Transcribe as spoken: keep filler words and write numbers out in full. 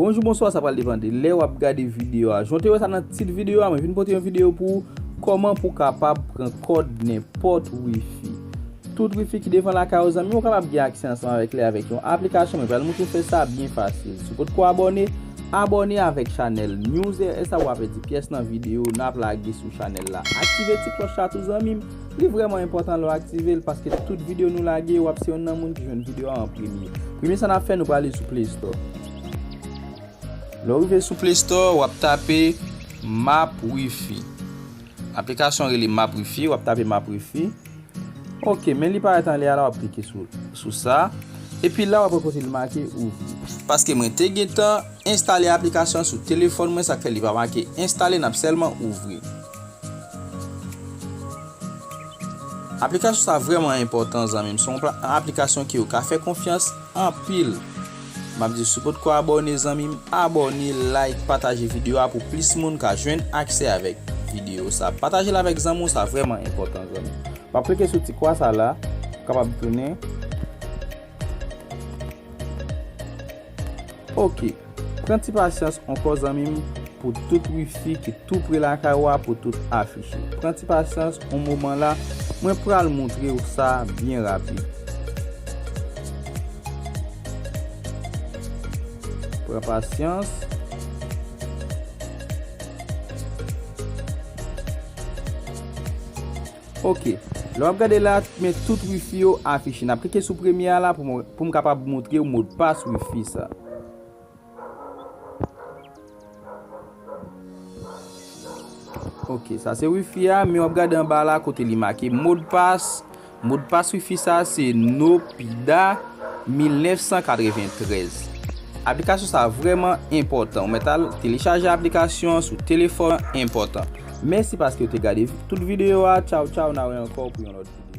Bonjou, bonswa, sa pral depann de lè w ap gade videyo a. Jan w te wè sa nan tit videyo a, mwen vin pote yon videyo pou ou, kòman pou w kapab pran kòd nenpòt wifi. Tout wifi ki devan lakay ou, zanmi, ou kapab gen aksè ansanm avèk li avèk yon aplikasyon. Mwen pral montre w fè sa byen fasil. Si w potko abòne, abòne avèk chanèl News R S la, w pa pèdi pyès nan videyo n ap lage sou chanèl la. Aktive ti klòch la tou, zanmi m. Li vrèman enpòtan lè w aktive l, paske tout videyo nou lage, w ap se yonn nan moun ki jwenn videyo a an premye. Premye sa n ap fè, nou prale sou Play Store. Lè w rive sou Play Store, w ap tape Map Wifi. Aplikasyon rele Map Wifi, w ap tape Map Wifi. Ok, men li parèt anlè a la, w ap klike sou, sou sa. Epi la, w ap wè kote li make ouvri. Paske mwen te gentan enstale aplikasyon sou telefòn mwen, sa k fè li pa make enstale, n ap sèlman ouvri. Aplikasyon sa vrèman enpòtan, zanmi m. Se yon pla-, aplikasyon ke ou ka fè konfyans anpil. M ap di, si w potko abòne, zanmi m, abòne, like, pataje videyo a pou plis moun ka jwenn aksè avèk videyo sa. Pataje l avèk zanmi w, sa vrèman enpòtan, zanmi m. M ap klike sou ti kwa sa la, ou kapab tounen. Ok. Pran ti pasyans ankò, zanmi m, pou tout wifi ki tou pre lakay ou a pou tout afiche. Pran ti pasyans, yon moman la, mwen pral montre w sa byen rapid. Pran pasyans. Ok. Lè w ap gade la, men tout wifi yo afiche. N ap klike sou premye a la pou mwen, pou m kapab montre w modpas wifi sa. Ok, sa se wifi a, men w ap gade anba la kote li make modpas. Modpas wifi sa se Nopida mil nèf san katreventrèz. Aplikasyon sa vrèman enpòtan. Ou mèt al telechaje aplikasyon an sou telefòn, enpòtan. Mèsi paske w te gade tout videyo a. Tchaw, tchaw, n a wè ankò pou yon lòt videyo.